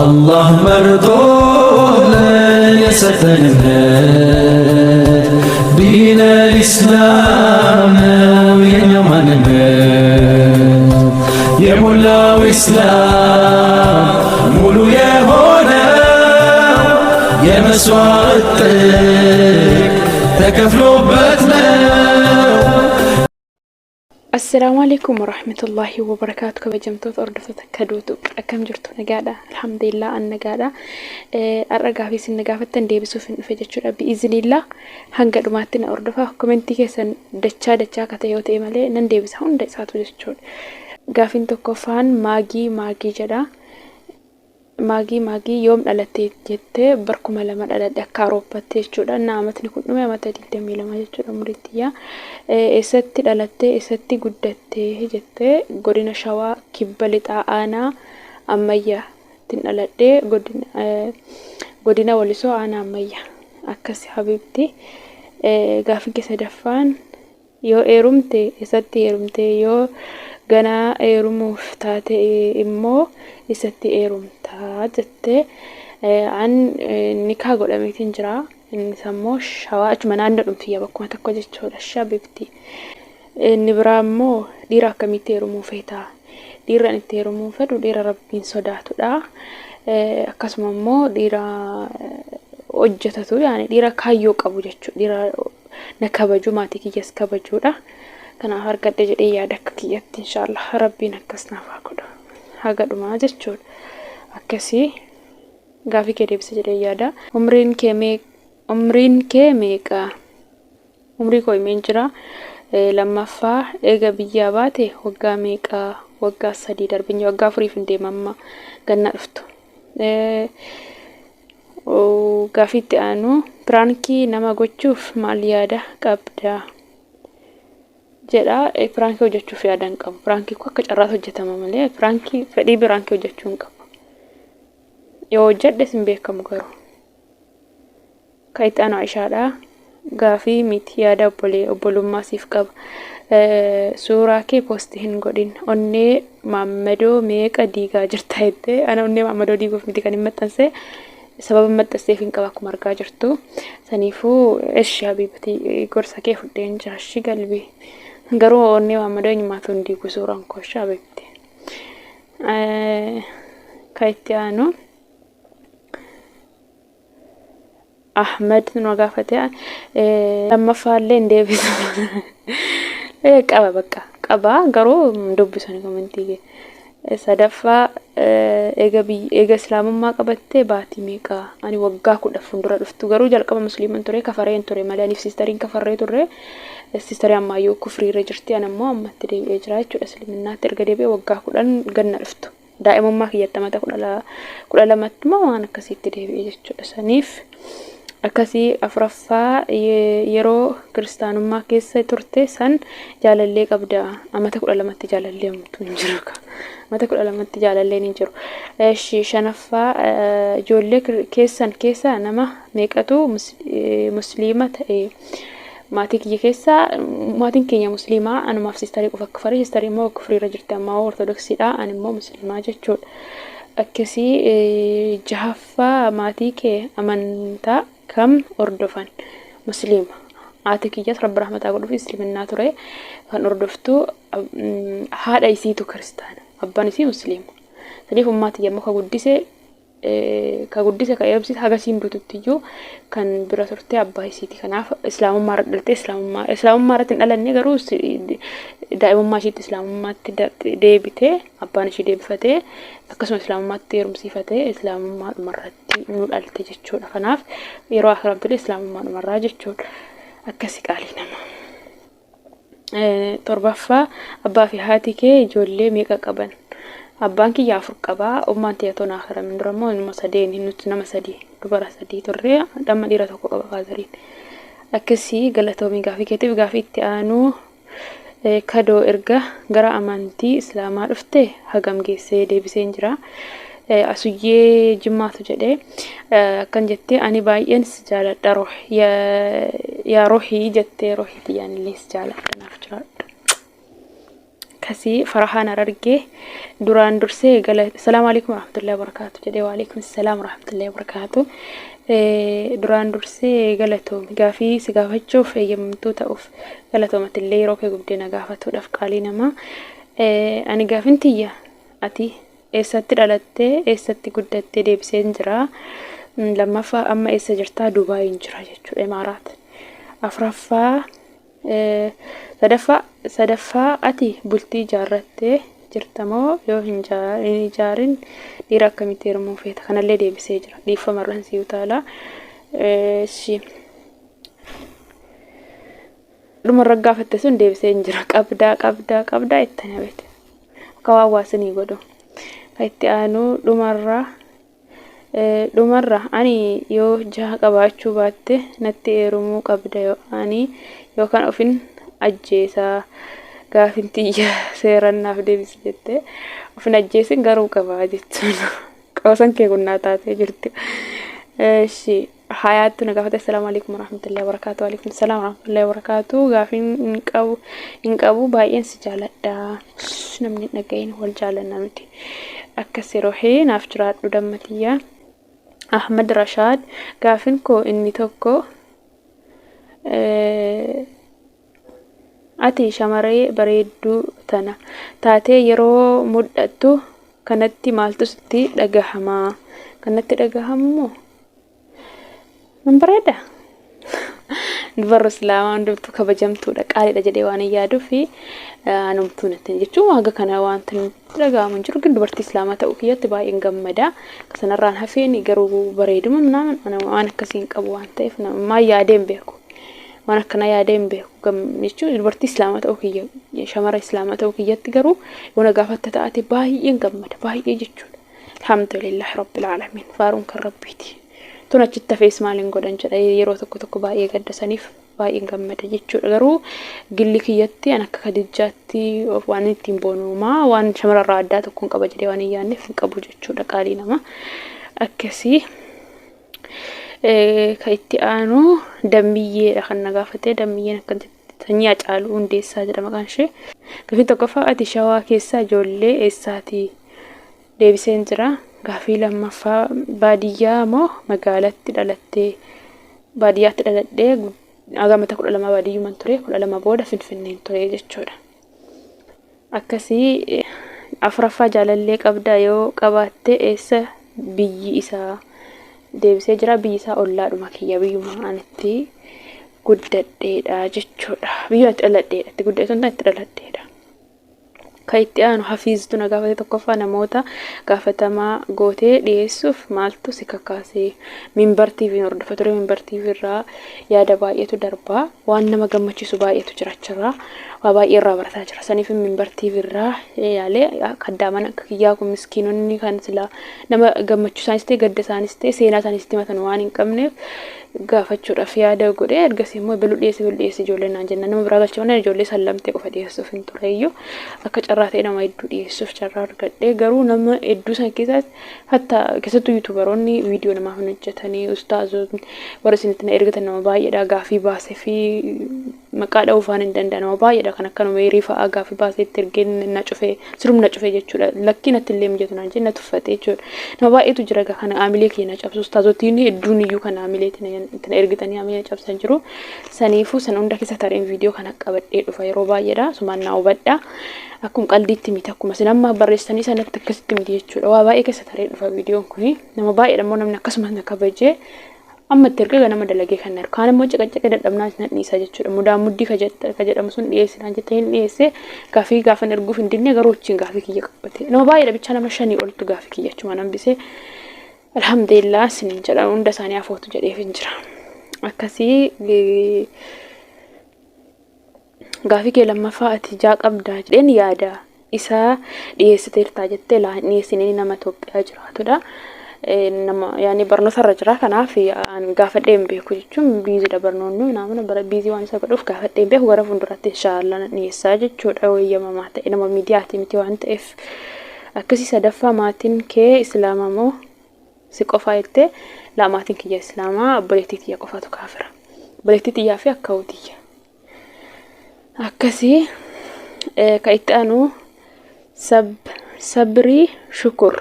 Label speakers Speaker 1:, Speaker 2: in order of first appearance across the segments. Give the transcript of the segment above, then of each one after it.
Speaker 1: አላህ መርጦ ለን የሰጠን እምነት ዲነል ኢስላም ነው የኛ ማንነት። የሞላው ኢስላም ሙሉ የሆነው የመስዋዕት ጥግ ተከፍሎበት ነው።
Speaker 2: Assalaamu Aleykum Warahmatullahi Wabarakaatu kabajamtoota hordoftoota kaduutu akkam jirtu nagaadha alhamdulillah an nagaadha har'a gaafii isin na gaafattan deebisuuf hin dhufe jechuudha bi'iznillah hanga dhumaatti na hordofa komentii keessan dachaa dachaa akka ta'e yoo ta'e malee nan deebisa hunda isaatu jechuudha gaafiin tokkoffaan maagii maagii jedha Maagii Maagii yoom dhalatte jette bar 2000 dhaladhe akka Awurooppatti jechuudha. Innaa amatni kun dhume amata 22 jechuudha umriin tiyya. Eessatti dhalatte eessatti guddatte jette godina Shawaa Kibba Lixaa Aanaa Ammayyaattin dhaladhe godina Walisoo Aanaa Ammayya. Akkasi habiibti. Gaaffiin kee sadaffaan Yoo eerumte esatti eerumte yoo ganaa eerumuuf taate immoo isatti eerumta jette an nikaa godhameetiin jira innis ammoo shawaa achuma naannoo dhumtiyya bakkuma tokko jechuudha shabibti inni biraa immoo dhiira akkamitti eerumuu feeta dhiirri an itti heerumuu fedhu dhiira rabbiin sodaatudha akkasuma immoo dhiira hojjetatu yaani dhiira kaayyoo qabu jechuudha dhiira na kabaju maatii kiyyas kabajuudha. Kanaaf argadhe jedhee yaada akka kiyyatti inshaallah rabbiin akkas naaf haa godhu haga dhumaa jechuudha. Akkasii gaafii kee deebise jedhee yaada. Umriin kee mee umriin kee meeqa? Umrii koo himeen jira. Lammaffaa eega biyyaa baate waggaa meeqa? Waggaa sadii darbinye waggaa afuriif hin deema amma ganna dhuftu. Gaafii itti aanu piraankii nama gochuuf maal yaada qabda jedha. Piraankii hojjechuuf yaada hin qabu. Piraankii koo akka carraatti hojjetama malee piraankii fedhii piraankii hojjechuu hin qabu. Yoo hojjedhes hin beekamu garuu. Ka itti aanu Aishaadha. Gaafii miti yaada obbolee obbolummaa siif qaba. Suuraa kee posti hin godhin. Onnee maammadoo meeqa diigaa jirta jettee ana onnee maammadoo diiguuf miti kan hin maxxanse sababa maxxanseef hin qaba akkuma argaa jirtu. Saniifuu eshi habiibati gorsa kee fudheen jira eshi galbii. Garuu onnee maammadoo eenyummaatu hin diigu suuraan koo eshi habiibti. Ka itti aanu. Ahmed nu gaafate lammaffaallee hin deebisu. Qaba bakka qaba garuu hin dubbisani komentii kee. Sadaffaa eega biyya eega islaamummaa qabattee baatii meeqa ani waggaa kudha fuuldura dhuftu garuu jalqaba musliiman ture kafareen ture malee aniif siistariin kafarree turre siistarii ammaayyuu kufriirra jirti ani ammoo ammatti deebi'ee jira jechuudha islaminaatti erga deebi'ee waggaa 10 ganna dhuftu. Daa'imummaa kiyyatti amata 12tti moo waan akkasiitti deebi'e jechuudha. Saniif akkasii afuraffaa yeroo kiristaanummaa keessa turte san jaalallee qabda amata 12tti jaalallee homtuu hin jiru. Amata 12tti jaalalleen hin jiru. Eshi shanaffaa ijoollee keessan keessaa nama meeqatu musliima ta'e? Maatii kiyya keessa maatiin keenya musliimaa anumaaf sistarii qofa kafaree sistarii immoo kufriirra jirti ammaa ortodoksiidha ani immoo musliimaa jechuudha. Akkasii jahaffaa maatii kee amantaa kam hordofan? Musliima. Haati kiyyas rabbi rahmataa godhuuf isliminnaa ture kan hordoftu haadha isiitu kiristaana abbaan isii musliima. Saniif ummaa tiyya immoo ka guddise ka guddise ka eebsise haga isiin duututti iyyuu kan bira turte abbaa isiiti. Kanaaf islaamummaa irra dhalte islaamummaa islaamummaa irratti hin dhalanne garuu daa'imummaa ishiitti islaamummaatti deebite abbaan ishii deebifatee akkasuma islaamummaatti heerumsiifatee islaamummaa dhumarratti nu dhalte jechuudha. Kanaaf yeroo akiramtullee islaamummaa dhumarraa jechuudha. Akkasi qaalii nama. Torbaffaa abbaa fi haati kee ijoollee meeqa qaban? Abbaan kiyya afur qaba. Ummaan tiyya toon akhiramin dura immoo nama sadeen nuti nama sadii dubara sadii turre dhamma dhiira tokko qaba faazariin. Akkasii galatoomii gaafii keetiif gaafii itti aanuu kadoo erga gara amantii islaamaa dhufte hagam geessee deebiseen jira. Asuyyee Jimmaatu jedhe akkan jettee ani baay'een si jaaladha roh yaa rohii jettee rohii tiyyaanillee si jaaladha naaf jiraadhu. Akkasii Farahaan Harargee duraan dursee gala Salaamu alaikum warahmatullahi wabarakatuh jedhee, waalaikum salaam warahmatullahi wabarakatuh. Duraan dursee galatoomi, gaafii si gaafachuuf eeyyamamtuu ta'uuf galatoomatillee, yeroo kee gubdee na gaafatuudhaaf qaalii namaa. Ani gaafin tiyya, ati eessatti dhalattee, eessatti guddattee? Deebiseen jira. Lammaffaa, amma eessa jirtaa? Dubaayin jira jechuudha, Imaaraat. Afuraffaa, sadaffaa, ati bultii ijaarrattee jirtamoo yoo hin ijaarin dhiira akkamitti heerumuu feeta? Kanallee deebisee jira. Dhiifama irraan si utaalaa. Ishi dhumarra gaafatte sun deebisee hin jira. Qabdaa, qabdaa, qabdaa itti nabete akka waan waasinii godhu. Kan itti aanu, dhumarra ani yoo jaha qabaachuu baatte natti heerumuu qabda ani yookaan ofin ajjeesaa, gaafin tiyya seeran naaf deebisi jette. Ofin ajjeesin garuu qabaa jechuun qoosan kee kunnaa taatee jirti. Eshi Hayaattu na gaafate. Assalaamu alaikum warahmatullahi wabarakatuh. Waalaikum salaam warahmatullahi wabarakatuh. Gaafiin hin qabu, hin qabu, baay'een si jaaladha. Namni hin dhagahin, wal jaalanna nuti. Akkas yeroo hee naaf jiraadhu dammatiyyaa. Ahmad Rashaad, gaafin koo inni tokko, ati shamarree bareedduu tana taatee yeroo mul'attu kanatti maaltu sitti dhagahama? Kanatti dhagahamu moo? Nan bareeda. Dubarri Islaamaa hundumtuu kabajamtuudha, qaaliidha jedhee waan hin yaaduu fi anumtuu natti jechuun haga kana wanta natti dhagahamu hin jiru. ግን dubartii Islaamaa ta'uu kiyyatti baay'een gammada. Sanarraan hafeen garuu bareeduma naaman waan akkasii hin qabu waan ta'eef maal yaadee hin beeku. Waan akkana yaadee hin beeku jechuun dubartii Islaamaa ta'uu kiyya, shamara Islaamaa ta'uu kiyyatti garuu yoo na gaafatte taate baay'een gammada, baay'ee jechuudha. Alhamdulillah rabbil aalamiin, faaruun kan Rabbiiti. Tun achitti hafees maaliin godhan jedha, yeroo tokko tokko baay'ee gaddasaniif baay'een gammada jechuudha. Garuu gilli kiyyatti an akka Kadijjaatti waan ittiin boonumaa waan shamararraa addaa tokkoon qaba jedhee waan hin yaadneef hin qabu jechuudha, qaalii nama. Akkasii kan itti aanu Dammiyyeedha kan na gaafate. Dammiyyeen akkanatti Sanyii Hacaaluu Hundeessaa jedha maqaan ishee. Gaafii tokkoffaa, ati Shawaa keessaa ijoollee eessaati? Deebiseen jira. Gaafii lammaffaa, baadiyyaa moo magaalatti dhalattee? Baadiyyaatti dhaladhee, haga mata 12 baadiyyuman ture, 12 booda Finfinneen ture jechuudha. Akkasii afuraffaa, jaalallee qabdaa? Yoo qabaatte eessa biyyi isaa? Deebisee jira. Biyyi isaa ollaadhuma kiyya, biyyuma anitti guddadheedha jechuudha. Biyyuma itti dhaladheedha. Itti guddadhe osoo hin taane itti dhaladheedha. Kan itti aanu Hafiiztu na gaafate. Tokkoffaa, namoota gaafatamaa gootee dhiyeessuuf maaltu si kakaase? Minbar TV hordofa ture. Minbar TV irraa yaada baay'eetu darbaa. Waan nama gammachiisu baay'eetu jira achirraa. Waa baay'ee irraa barataa jira. Saniif Minbar TV irraa yaalee kaddaaman akka kiyyaa kun miskiinonni kan silaa nama gammachuu isaanis ta'e gadda isaanis ta'e seenaa isaanis itti himatan waan hin qabneef gaafachuudhaaf yaada godhee, ergasii immoo biluu dhiyeessi, biluu dhiyeessi ijoollee naan jenna, nama biraa galchee mana ijoollee sallamtee qofa dhiyeessuuf hin tureyyuu, akka carraa ta'e nama hedduu dhiyeessuuf carraa argadhe. Garuu nama hedduu san keessaas hatta keessattuu YouTuberoonni viidiyoo namaaf hin hojjetanii, ustaazonni warra isinitti na ergatan nama baay'eedha. Gaafii baasee fi maqaa dha'uu faan hin danda'a, nama baay'eedha kan akka numeerii fa'aa gaafii baasee itti ergee na cufee, sirum na cufee jechuudha. Lakkii natti illee mijatu naan jenne, na tuffate jechuudha. Nama baay'eetu jira egaa kana aamilee kiyya na cabsu. Ustaazotiin hedduun iyyuu kan aamilee itti na ergitanii aamilee na cabsan jiru. Saniifuu san hunda keessa tareen viidiyoo kana qabadhee dhufa yeroo baay'eedha. Sumaan naa hubadha. Akkuma qaldiitti miti, akkuma isin amma barreessanii sanatti akkasitti miti jechuudha. Waa baay'ee keessa taree dhufa viidiyoon kuni. Nama baay'eedha immoo namni akkasumas na kabajee amma itti erga ganama dalagee kan ergu. Kaan immoo caqacaqee dadhabnaa isin dhiisa jechuudha. Mudaa muddii ka jedhamu sun dhiyeessinaan jettee hin dhiyeesse, gaafii gaafan erguuf hin dinne, garuu achiin gaafii kiyya qabate. Nama baay'eedha, bichaa nama shanii oltu gaafii kiyya achumaan hambisee. Alhamdulillah isiniin jedha, hunda isaanii afootu jedheef hin jira. Akkasii gaafii kee lammaffaa, ati ijaa qabdaa jedheen yaada isaa dhiyeessiteertaa jettee, laa, hin dhiyeessine, nama Itoophiyaa jiraatudha. Nama yaani barnoota irra jira, kanaaf gaafadhee hin beeku jechuun busydha barnoonni nama bara busy waan isa godhuuf gaafadhee hin beeku. Gara fuulduraatti inshaallah nan dhiyeessaa jechuudha, wayyamamaa ta'e, nama miidiyaati miti waan ta'eef. Akkasii sadaffaa, maatiin kee Islaama moo si qofaa jettee, laa, maatiin kiyya Islaamaa, obboleettii tiyya qofatu kaafira. Obboleettii tiyyaa fi akkawuu tiyya. Akkasii Ka itti aanu Sabrii Shukur.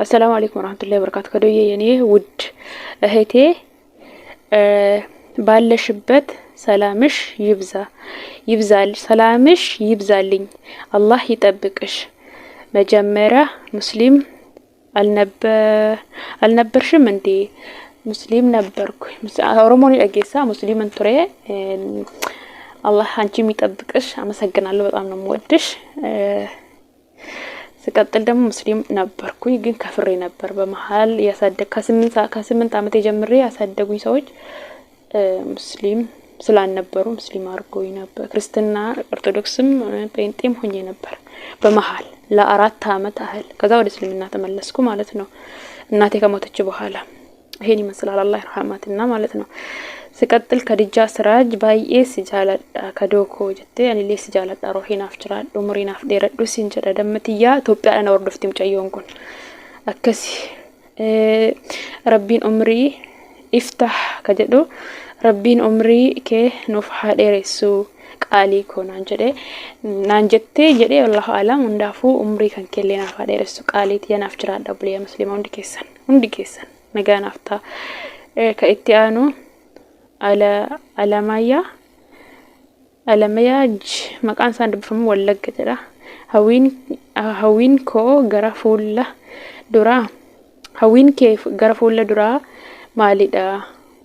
Speaker 2: አሰላሙ አለይኩም ወራህመቱላሂ ወበረካቱ። ከዶዬ የኔ ውድ እህቴ ባለሽበት ሰላምሽ ይብዛ ይብዛል ሰላምሽ ይብዛልኝ፣ አላህ ይጠብቅሽ። መጀመሪያ ሙስሊም አልነበርሽም እንዴ? ሙስሊም ነበርኩ። ኦሮሞን dhageessaa ሙስሊምን ture። አላህ አንቺም ይጠብቅሽ። አመሰግናለሁ። በጣም ነው የምወድሽ። ስቀጥል ደግሞ ሙስሊም ነበርኩኝ፣ ግን ከፍሬ ነበር በመሀል ያሳደግ ከ8 ዓመቴ ጀምሬ ያሳደጉኝ ሰዎች ሙስሊም ስላልነበሩ ሙስሊም አድርጎኝ ነበር። ክርስትና ኦርቶዶክስም ጴንጤም ሆኜ ነበር በመሀል ለ4 ዓመት ያህል። ከዛ ወደ እስልምና ተመለስኩ ማለት ነው እናቴ ከሞተች በኋላ። ይሄን ይመስላል አላህ ይርሐማትና ማለት ነው። ስቀጥል ከድጃ ስራጅ baay'ee si jaaladha kadookoo jettee anillee si jaaladha ruuhii naaf jiraadhu umurii naaf dheeradhu siin jedha dammatiyyaa Itoophiyaadhaan hordofti mucayyoon kun akkasi. Rabbiin umrii iftah ka jedhu rabbiin umrii kee nuuf haa dheeressu qaalii koo naan jedhe naan jettee jedhee wallahu alam. Hundaafuu umrii kan keellee naaf haa dheeressu qaalii tiyya naaf jiraadha. Obboleeyyaa musliima hundi keessan hundi keessan nagaa naaf ta'a. Ka itti aanu Alamaayyaa Alamayaa maqaan isaan dubbifamu Wallagga jedha. Hawwiin koo gara fuula duraa hawwiin kee gara fuula duraa maalidha?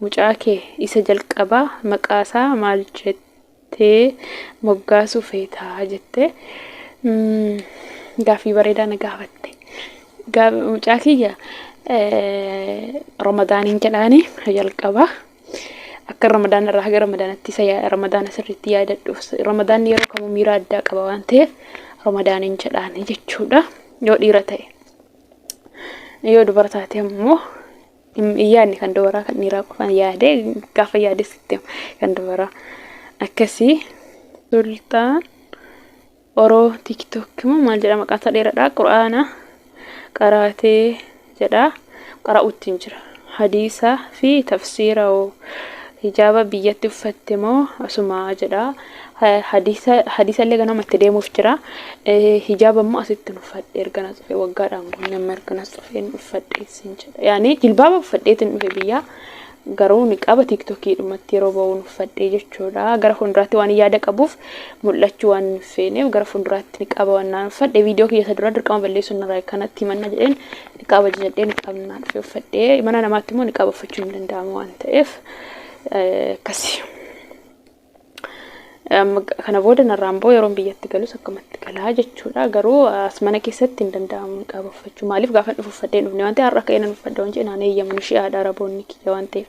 Speaker 2: Mucaa kee isa jalqabaa maqaasaa maal jettee moggaasuu feetaa jettee gaaffii bareedaa na gaafatte. Mucaa kiyya Ramadaaniin jedhaani jalqabaa. Akka Ramadaan irraa haga Ramadaanatti isa Ramadaana sirriitti yaadadhuuf Ramadaanni yeroo kamuu miira addaa qaba waan ta'eef Ramadaaniin jedhaani jechuudha yoo dhiira ta'e. Yoo dubara taate ammoo hin yaadne kan dubaraa kan dhiiraa qofaan yaade gaafa yaade sitti kan dubaraa akkasii. Sultaan Oroo TikTok moo maal jedha maqaan isaa dheeraadha. Qur'aana qaraatee jedha qara'uutti hin jira. Hadiisa fi tafsiira hoo hijaaba biyyatti uffatte moo asumaa jedha. Hadiisa illee ganama itti deemuuf jira. Hijaaba immoo asitti uffadhe erga nas dhufe waggaadhaan guunne amma erga nas dhufeen uffadhe sin jedha. Yaani jilbaaba uffadheetiin dhufe biyyaa garuu ni qaba TikTokii dhumatti yeroo ba'uun uffadhee jechuudha. Gara fuulduraatti waan yaada qabuuf mul'achuu waan hin feeneef gara fuulduraatti ni qaba waan naan uffadhe viidiyoo kiyya isa dura dirqama balleessuun narraa kanatti himanna jedheen ni qaba jedhee ni qabnaa dhufe uffadhee mana namaatti immoo ni qaba uffachuu hin danda'amu waan ta'eef akkasi. Kana booda narraan boo yeroon biyyatti galus akkamatti galaa jechuudha. Garuu as mana keessatti hin danda'amu ni qaba uffachuu. Maaliif gaafa dhufu uffadhee hin dhufne waan ta'eef har'a ka'ee nan uffadha waan jedhe naan eeyyamu ishee haadha araboonni kiyya waan ta'eef.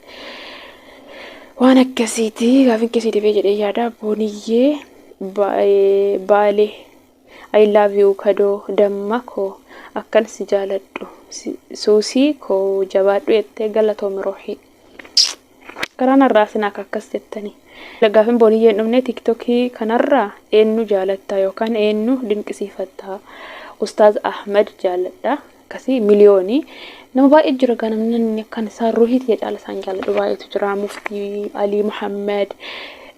Speaker 2: Waan akkasiiti gaafin keessi dhibee jedhee yaada. Booniyyee Baalee I love you kadoo damma koo akkan si jaaladhu suusii koo jabaadhu jettee galatoomi ruuhii. Karaa narraa sinaa akka akkas jettanii. Gaafin booniyyee hin dhufne TikTokii kanarraa eenyu jaalatta yookaan eenyu dinqisiifatta? Ustaaz Ahmad jaaladha. Akkasii miliyoonii nama baay'ee jira gaa namni akkan isaan ruuhii tiyya caala isaan jaaladhu baay'eetu jira. Muftii Alii Muhammad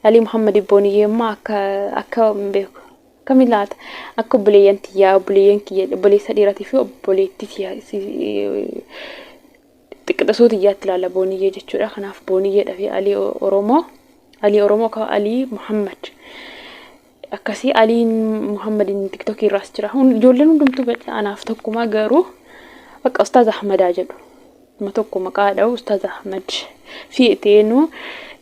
Speaker 2: Alii Muhammad booniyyee immoo akka akka hin beeku. Akkamiin laata? Akka obboleeyyan tiyyaa obboleeyyan kiyya obboleessa dhiiratii fi obboleettii tiyyaa xiqqixisuu tiyyaatti ilaala booniyyee jechuudha. Kanaaf booniyyeedha fi Alii Oromoo Alii Oromoo ka Alii Muhammad akkasii Aliin Muhammadin TikTokii irraas jira. Ijoolleen hundumtuu anaaf tokkuma garuu bakka Ustaaz Ahmadaa jedhu. Nama tokko maqaa dha'u Ustaaz Ahmad fi iteenuu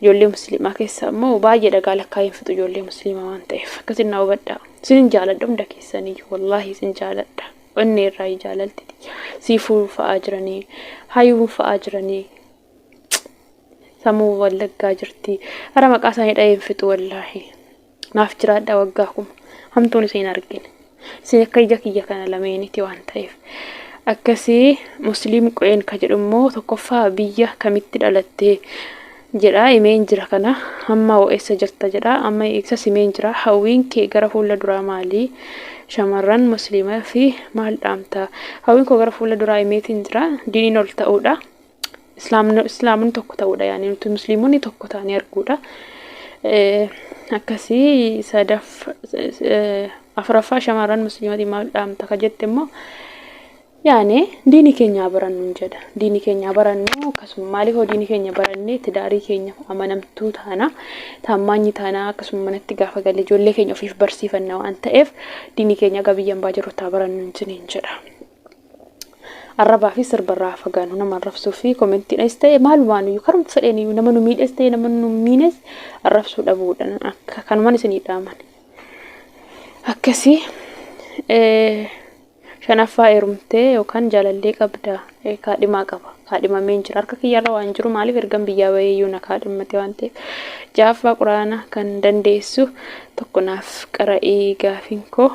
Speaker 2: ijoollee musliimaa keessa immoo baay'ee dhagaa lakkaa'ee hin fixu ijoollee musliimaa waan ta'eef akkasin na hubadhaa. Isin jaaladha hunda keessaniyyuu wallaahi isin jaaladha. Onnee irraa jaalalti siifuu fa'aa jiranii hayyuu fa'aa jiranii sammuu Wallaggaa jirti. Hara maqaa isaanii dha'ee hin fixu wallaahi. Naaf jiraadha waggaa kuma hamtuun isin argine. Isin akka ija kiyya kana lameeniiti waan ta'eef. Akkasii musliim qo'een ka jedhu immoo tokkoffaa biyya kamitti dhalattee jedha himeen jira kana amma hoo eessa jirta jedha amma eessas himeen jira. Hawwiin kee gara fuula duraa maali? Shamarran musliimaa fi maal dhaamta? Hawwiin koo gara fuula duraa himeetiin jira diiniin ol ta'uudha. Islaamni tokko ta'uudha yaani nuti musliimonni tokko ta'anii arguudha. Akkasii sadaff Afuraffaa shamarran musliimatiin maal dhaamta ka jette immoo yaani diinii keenya haa barannu jedha. Diinii keenya haa barannu akkasuma maaliif hoo diinii keenya barannee tidaarii keenya amanamtuu taana taammaanyi taana akkasuma manatti gaafa galle ijoollee keenya ofiif barsiifanna waan ta'eef diinii keenya aga biyya hambaa jirrutti haa barannu isiniin jedha. Arrabaa fi sirbarraa haa fagaannu nama arrabsuu fi koomentiidhas ta'e maalumaan iyyuu karuma fedheen iyyuu nama nu miidhes ta'e nama nu miines arrabsuu dhabuudhaan akka kanumaan isinii dhaaman. Akkasii shanaffaa heerumtee yookaan jaalallee qabda kaadhimaa qaba kaadhimameen jira harka kiyyarra waan jiru maaliif ergan biyyaa bahee iyyuu na kaadhimmate waan ta'eef. Ja'affaa quraana kan dandeessu tokko naaf qara'ii gaafiin koo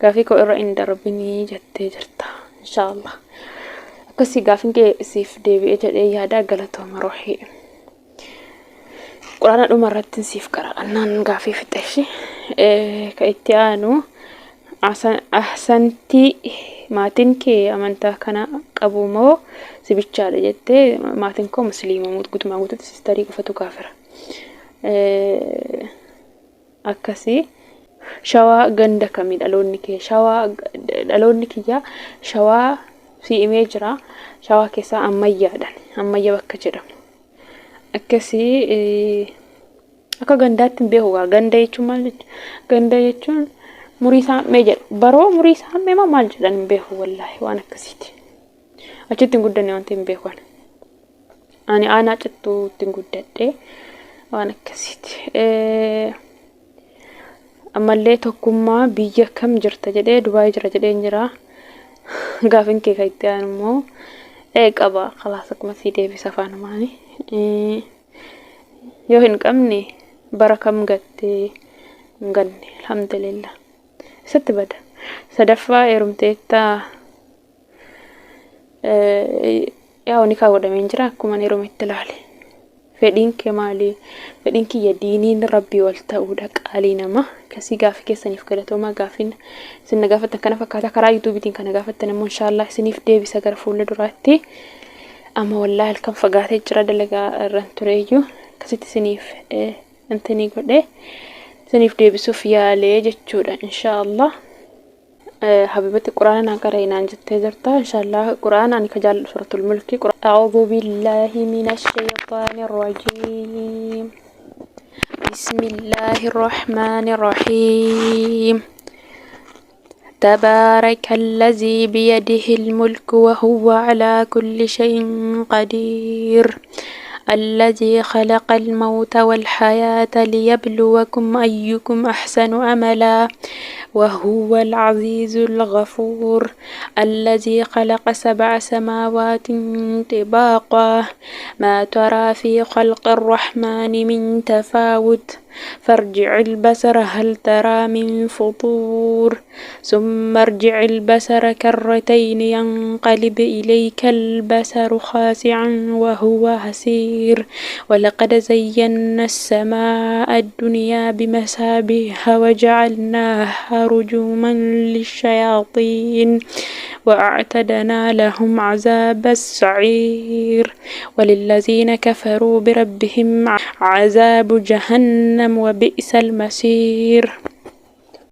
Speaker 2: gaafii koo irra hin darbinii jettee jirta inshaallah. Akkasii gaafiin kee siif deebi'ee jedhee yaada galatooma ruuhii. Quraana dhuma irratti siif qara'annaan gaafii fixe ishee. Ka itti aanu ahsantii maatiin kee amantaa kana qabu moo si bichaadha jettee maatiin koo musliima guutumaa guututti sistarii qofatu kaafira. Akkasii shawaa ganda kamii dhaloonni kee shawaa dhaloonni kiyyaa shawaa si'imee jira shawaa keessaa ammayyaadhaan ammayya bakka jedhamu. Akkasii akka gandaatti hin beeku gaa ganda jechuun maal jechuudha? Ganda jechuun murii saammee jedha. Baroo murii saammee moo maal jedhan hin beeku wallaahi waan akkasiiti. Achitti hin guddanne wanti hin beeku ani. Ani aanaa cittuutti hin guddadhe waan akkasiiti. Ammallee tokkummaa biyya kam jirta jedhee Dubaay jira jedheen jira. Gaafin kee kan itti aanu immoo ee qaba kalaas akkuma sii deebisa afaanumaani. Yoo hin qabne bara kam gattee hin ganne alhamdulillah. Isatti bada. Sadaffaa heerumteettaa yaa nikaa godhameen jira akkuma heerumetti ilaale. Fedhiin kee maali? Fedhiin kiyya diiniin rabbii ol ta'uudha qaalii nama. Akkasii gaafii keessaniif galatoomaa gaafiin isin na gaafattan kana fakkaata karaa yuutuubiitiin kana gaafattan immoo inshaallah isiniif deebisa gara fuula duraatti. Amma wallaahi halkan fagaatee jira dalagaa irran tureeyyuu akkasitti isiniif intinii godhee isiniif deebisuuf yaalee jechuudha inshaallah. Habibati quraana naa qara'e naan jettee jirta. Inshaallah quraana ani ka jaalladhu suratul mulki. A'uudhu billaahi minash shaytaanir rajiim. Bismillahir rahmaanir rahiim. تبارك الذي بيده الملك وهو على كل شيء قدير الذي خلق الموت والحياة ليبلوكم أيكم أحسن عملا وهو العزيز الغفور الذي خلق 7 سماوات طباقا ما ترى في خلق الرحمن من تفاوت فارجع البصر هل ترى من فطور ثم ارجع البصر كرتين ينقلب إليك البصر خاسعا وهو حسير ولقد زينا السماء الدنيا بمصابيح وجعلناها رجوما للشياطين وأعتدنا لهم عذاب السعير وللذين كفروا بربهم عذاب جهنم وبئس المصير.